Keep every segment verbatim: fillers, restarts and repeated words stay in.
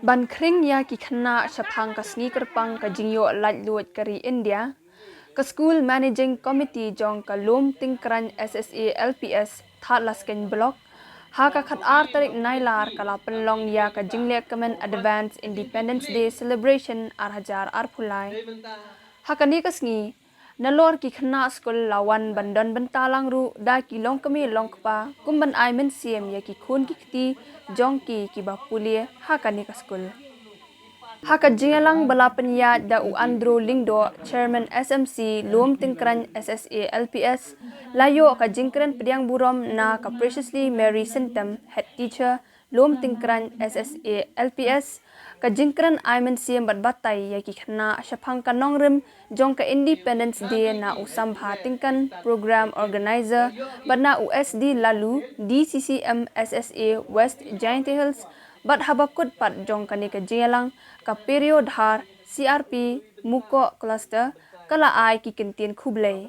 Ban khring ïa ki khynnah shaphang ka sngi kyrpang ka jingïoh laitluid ka ri India, ka School Managing Committee jong ka Lumtyngkraiñ S S A L P S Thadlaskein Block, ha ka khatar tarik Nailar ka la pynlong ïa ka jingleh kmen Advance Independence Day Celebration ar hajar arphew lai. Ha kane ka sngi, nalor ki khynnah skul la wan ban don bynta lang ruh da ki longkmie longkpa kum ban ai mynsiem ïa ki khun ki kti jong ki kiba pule ha kane ka skul. Ha ka jingïalang ba la pynïaid da u Andrew Lyngdoh, Chairman S M C Lumtyngkraiñ S S A L P S, la ïoh ka jingkren pdiang burom na ka Preciously Mary Syntem, Head Teacher, Lumtyngkraiñ S S A L P S, ka jingkren ai mynsiem bad batai ïa ki khynnah shaphang ka nongrim jong ka Independence Day na u Sambha Tyngkan, Program Organizer, bad na u S D Lalu, D C C M S S A West Jaintia Hills, bad haba kut pat jong kane ka jingïalang, ka Perio Dhar, C R P, Mukoh Cluster, ka la ai ki kyntien khublei.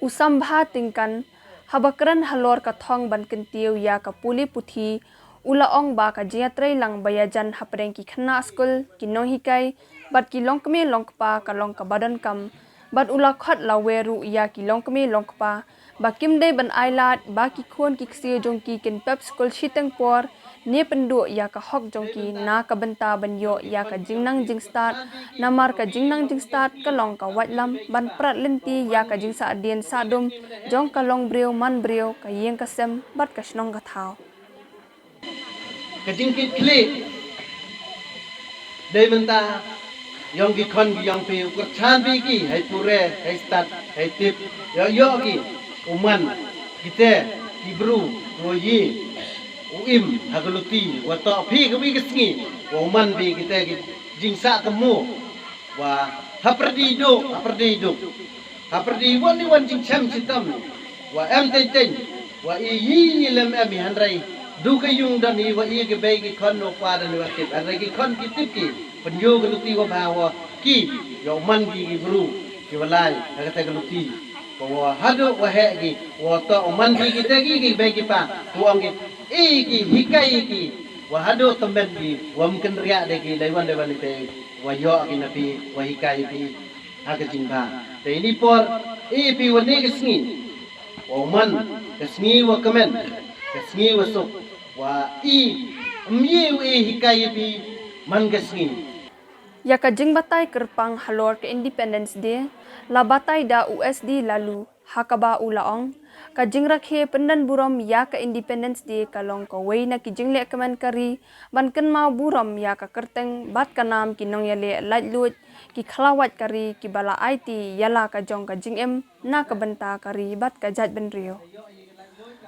U Sambha Tyngkan, haba kren halor ka thong ban kyntiew ïa ka pule puthi, u la ong ba ka jingïatreilang ba ïajan hapdeng ki khynnah skul, ki nonghikai, bad ki longkmie longkpa ka long kaba donkam, bad u la khot lawei ruh ïa ki longkmie longkpa ba kim dei ban ailad ba ki khun ki ksiew jong ki kin pep skul shiteng por, ne pynduh ïa ka hok jong ki na ka bynta ban ïoh ïa ka jingnang jingstad, namar ka jingnang jingstad ka long ka waitlam ban prat lynti ïa ka jingsahdien sahdum jong ka longbriew manbriew, ka ïing ka sem bad ka shnong ka thaw. Ka jingkitkhlieh dei mynta ïong ki khon ki ïong phi, u kyrchan phi ki hai pure, hai stad, hai tip, ïoh ïoh ki u man, kite ki bru, u ïoh ïa u im ha ka luti, wa toh phi ka wi ka sngi wa u man phi kite ki jingsah ka mu, wa hapyrdi duk, hapyrdi duk, hapyrdi wan ni wan jingchem chitam, wa em teng teng, wa i yi lem em i hynrei du ka ïung don hi, wa i ki bei ki khon u pa don wa tip, hynrei ki khon ki tip ki pynïoh ka luti wa bha, wa ki ïoh man ki ki bru ki wa lai ha kata ka luti. Wa haduh wa heh ki, wa toh u man ki kite ki ki bei ki pa, wa ong ki, i ki hikai ki, wa haduh tymmen ki wa ym kynriah de ki, dei wan dei wan ite, wa ïoh ki na phi, wa hikai phi ha ka jingbha. Te ini por i phi wa ne ka sngi wa u man, ka sngi wa kmen, ka sngi wa suk, wa i ym ïoh i hikai phi man ka sngi. Ïa ka jingbatai kyrpang halor ka Independence Day, la batai da u S D Lalu, ha kaba u la ong, ka jingrakhe pyndon burom ïa ka Independence Day ka long kawei na ki jingleh kmen ka ri ban kynmaw burom ïa ka kyrteng bad ka nam ki nongïaleh laitluid, ki khlawait ka ri kiba la aiti ïa la ka jong ka jingim na ka bynta ka ri bad ka jaitbynriew.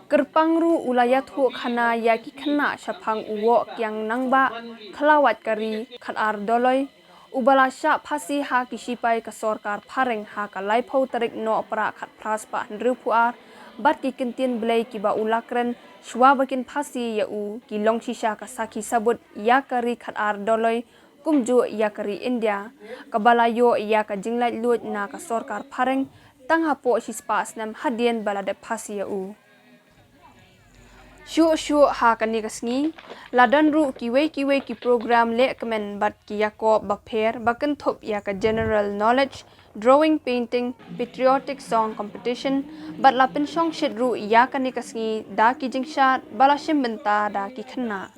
Kyrpang ruh u la ïathuh khana ïa ki khynnah shaphang u Woh Kiang Nangbah, khlawait ka ri, khatar Dolloi, uba la shah phasi ha ki shipai ka sorkar phareng ha ka laiphew tarik Nohprah khatphra spah hynriewphew ar, bad ki kyntien Blei kiba u la kren shuwa ba kin phasi ïa u ki long shisha ka sakhi sabut ïa ka ri khatar Dolloi, kumjuh ïa ka ri India, kaba la ïoh ïa ka jinglaitluid na ka sorkar phareng tang hapoh shispah snem hadien ba la dep phasi ïa u. Shuh shuh ha kane ka sngi, la don ruh kiwei kiwei ki program leh kmen bad ki ïakob bapher ba kynthup ïa ka general knowledge, drawing, painting, patriotic song competition, bad la pynshong shit ruh ïa kane ka sngi da ki jingshad ba la shim bynta da ki khynnah.